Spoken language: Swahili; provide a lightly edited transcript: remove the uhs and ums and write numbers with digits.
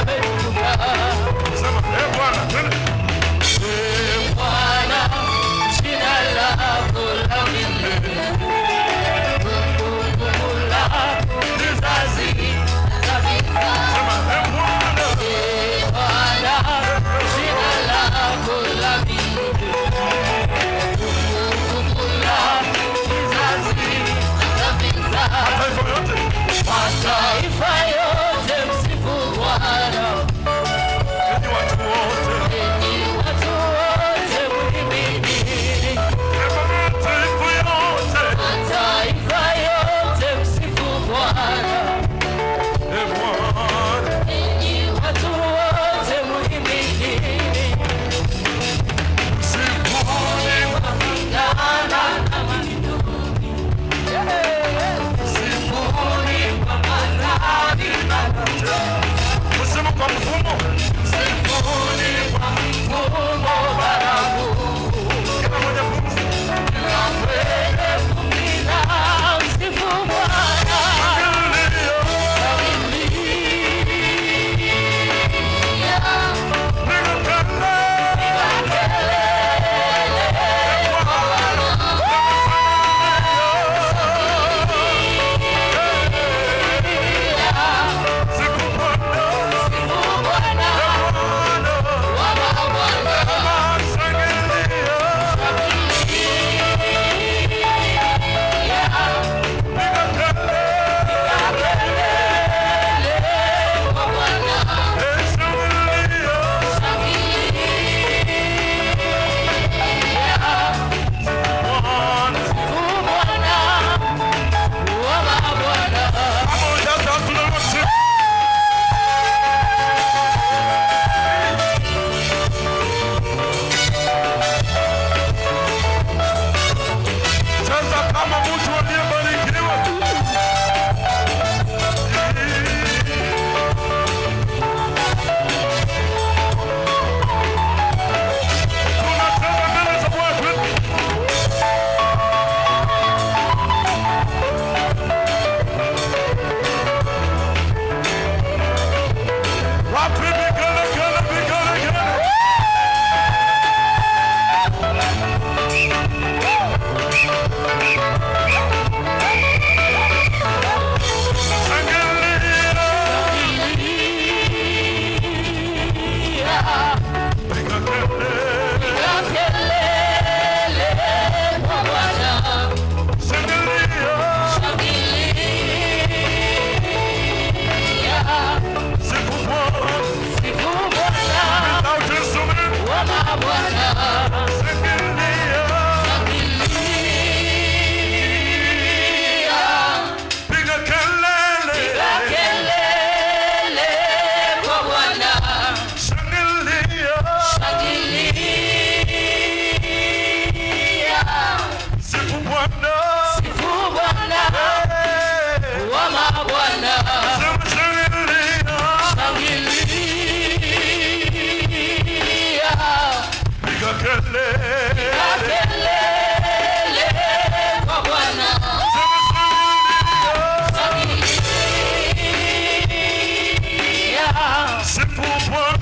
ametukuka. Sema, eh Bwana, twende. Ee Bwana, jina lako la milele, kumbukumbu la vizazi na vizazi. Sema, eh Bwana. Ee Bwana, jina lako la milele, kumbukumbu la vizazi na vizazi. Mataifa yote. Mataifa yote msifu Bwana, Enyi watu wote. Enyi watu wote mhimidini. Sema mataifa yote. Mataifa yote msifu Bwana, Eh Bwana. Enyi watu wote mhimidini. Msifuni, Mapigana na mitume, msifuni kwa matari na Msimu kwa mfumo. Msifuni kwa mfumo baragumu. Kila mwenye pumzi. Kila mwenye pumzi na msifu Bwana. Shangilia. Shangilia. Piga kelele. Piga kelele kwa Bwana. Shangilia. Sifu Bwana. Sifu Bwana Bwana. wa mabwana. Shangilia. Shangilia. Piga kelele. Piga kelele kwa Bwana. Eh, shangilia. Shangilia. Bwana. Sifu Bwana wa mabwana. Kama hujaanza tunarudi. Cheza kama mtu aliyebarikiwa. Tunacheza mbele za Bwana. Wapi vigelegele, vigelegele? Shangilia. Shangilia. Piga kelele. Piga kelele kwa Bwana. Shangilia. Shangilia. Sifu Bwana. Sifu Bwana Without instrument. wa mabwana. Shangilia. Shangilia. Piga kelele. Piga kelele kwa Bwana. Shangilia. Shangilia. Sifu Bwana. Sifu Bwana Hey. wa mabwana. Sema shangilia. Shangilia. Piga kelele. Piga kelele kwa Bwana. Sema shangilia. Shangilia. Sifu Bwana.